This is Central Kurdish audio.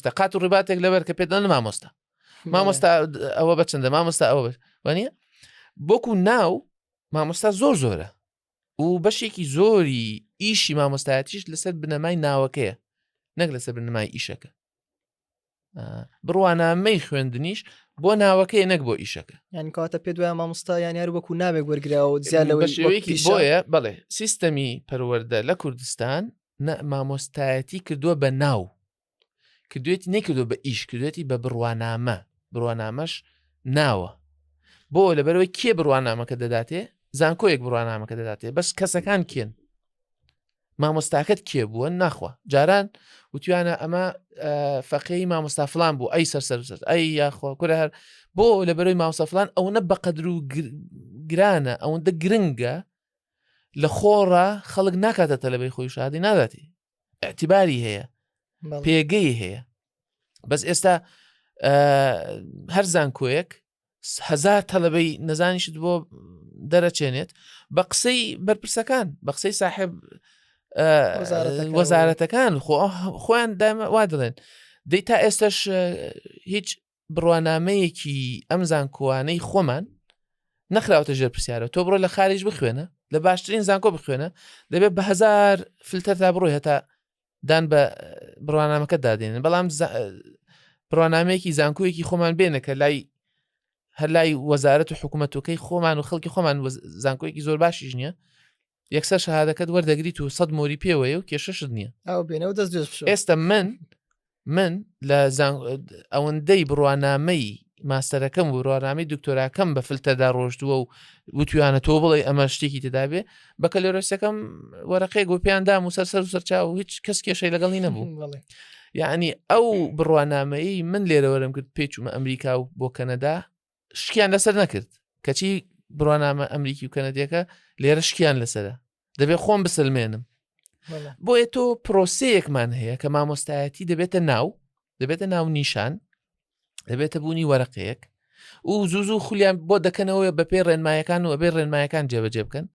قات و ڕباتێک لەبەر کە پێت دەڵێن مامۆستا مامۆستا ئەوە بەچەندە مامۆستا ئەوە وانە بۆکو ناو مامۆستا زۆر زۆرە و بەشێکی زۆری ئیشی مامۆستایەتیش لەسەر بنەمای ناوەکەیە نەک لەسەر بنەمای ئیشەکە بڕوانامەی خوێندنیش بۆ ناوەکەی نەک بۆ ئیشەکە یان کاتە پێ دوای مامۆستا یان یار وەکو ناوێک وەرگراوە زیاد لەوەی شێوەیەکی بۆیە بەڵێ سیستەمی پەروەردە لە کوردستان نە مامۆستایەتی کردووە بە ناو کردوێتی نەکردو بە ئیش کردوێتی بە بڕوانامە بڕوانامەش ناوە بۆ لەبەرەوەی کێ بڕوانامەکە دەداتێ زانکۆیەک بڕوانامەکە دەداتێ بەس کەسەکان کێن مامۆستاکەت کێ بووە ناخوا جاران وتویانە ئەمە فەقەی مامۆستا فلان بوو ئەی سەر سەر سەر ئەی یاخوا کورە هەر بۆ لە بەرەوەی مامۆستا فلان ئەوەنە بە قەدر و گرانە ئەوەندە گرنگە لە خۆڕا خەڵک ناکاتە تەلەبەی خۆی شادی ناداتی اعتباری هەیە پێگەی هەیە بەس ئێستا هەر زانکۆیەک هزار تەلەبەی نەزانیشت بۆ دەرەچێنێت بە قسەی بەرپرسەکان بە قسەی ساحب وەزارەتەکان خۆ خۆیان دایمە وا دەڵێن دەی تا ئێستش هیچ بڕوانامەیەکی ئەم زانکۆوانەی خۆمان نەخراوتە ژێر پرسیارە تۆ بڕۆ لە خارج بخوێنە لە باشترین زانکۆ بخوێنە دەبێت بە هزار فلتەر تا بڕۆی هەتا دان بە بڕوانامەکە دادێنن بەڵام بڕوانامەیەکی زانکۆیەکی خۆمان بێنە کە لای هەر لای وەزارەت و حکوومەتەکەی خۆمان و خەڵکی خۆمان زانکۆیەکی زۆر باشیش نییە یەکسەر شەهادەکەت وەردەگریت و سەد مۆری پێوەیە و کێشەشت نییە ئەو بێنەوە دەست ئێستا من من لە ئەوەندەی بڕوانامەی ماستەرەکەم و بڕوانامەی دکتۆراکەم بە فلتەردا ڕۆشتووە و وتویانە تۆ بڵێ ئەمە شتێکی تێدابێ بە کەلۆرەسەکەم وەرەقەیەک بۆ پێیان دام و سەر سەر و سەرچاو و هیچ کەس کێشەی لەگەڵی نەبوو یعنی ئەو بڕوانامەیە من لێرەوەرم کرد پێچوومە ئەمریکا و بۆ کەنەدا شکیان لەسەر نەکرد کەچی بڕوانامە ئەمریکی و کەنەدیەکە لێرە شکیان لەسرە دەبێت خۆم بسلمێنم بۆیە تۆ پرۆسەیەکمان هەیە کە مامۆستایەتی دەبێتە ناو دەبێتە ناو نیشان دەبێتە بوونی وەرەقەیەک و زوو زوو خولیان بۆ دەکەنەوە بەپێی ڕێنمایەکان و ئەبێ ڕێنمایەکان جێبەجێ بکەن.